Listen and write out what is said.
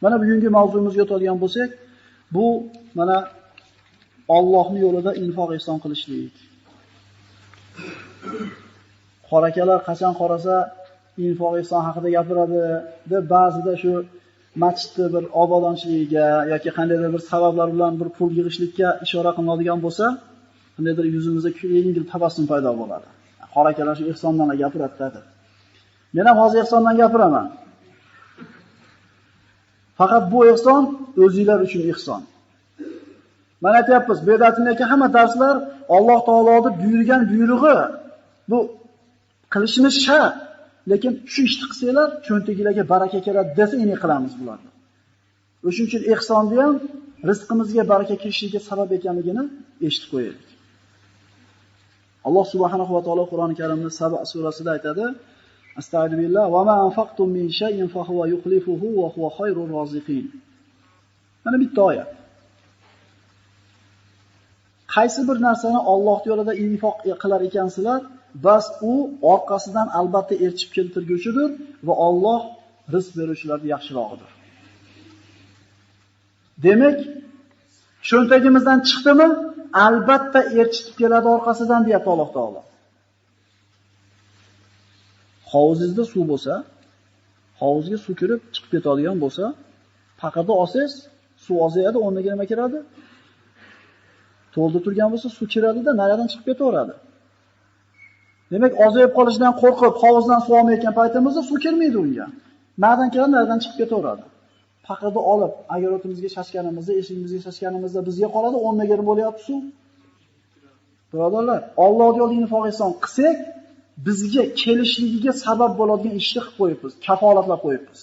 Mana bugungi mavzumizga o'tadigan bo'lsak, bu mana Allohning yo'lida infoq ihson qilishlik. Qorakalar qachon qarasa infoq ihson haqida gapiradi deb ba'zida shu masjidni bir obodonchiligiga yoki qandaydir bir sabablar bilan bir pul yig'ishlikka ishora qilinadigan bo'lsa, qandaydir yuzimizda yengil tabassum paydo bo'ladi. Qorakalar shu ihsondan gapiradi dedi. Men ham hozir ihsondan gapiraman. Faqat bu ihson o'zinglar uchun ihson. Mana aytyapmiz, bu yerda aytilayotgan hamma darslar Alloh taoloning buyurgan buyrug'i. Bu qilishimiz shart. Lekin shu ishni qilsanglar, cho'ntagilarga baraka keladi desa, endi qilamiz bularni. O'shuning uchun ihsonni ham rizqimizga baraka kirishiga sabab ekanligini eshitib qo'yaylik. Alloh subhanahu va taolo Qur'oni Karimda Saba surasida aytadi: Astagfiru billah va ma anfaqtum min shay'in fa huwa yukhlifuhu va huwa khayrur roziqin. Mana bitta oyat. Qaysi bir narsani Alloh yo'lida infoq qilar ekansizlar, bas u orqasidan albatta erchib keltirguchidir va Alloh rizq beruvchilarning yaxshirog'idir. Demak, cho'ntagimizdan chiqdimi, albatta erchitib keladi orqasidan deyapti Alloh taolo. Hovuzingizda suv bo'lsa, hovuzga suv kirib chiqib ketadigan bo'lsa, paqirda olsangiz, suv ozayadi, o'rniga nima kiradi? To'ldi turgan bo'lsa, suv kiradida, naridan chiqib ketaveradi. Demak, ozayib qolishidan qo'rqib, hovuzdan suv olmayotgan paytimizda suv kirmaydi unga. Naridan kiradi, naridan chiqib ketaveradi. Paqirni olib, agar o'timizga shashganimizda, eshigimizga shashganimizda bizga qoladi, o'rniga nima bo'lyapti suv? Birodarlar, Alloh yo'lida infoq ihson qilsak, bizga kelishligiga sabab bo'ladigan ishni qilib qo'yibmiz, kafolatlab qo'yibmiz.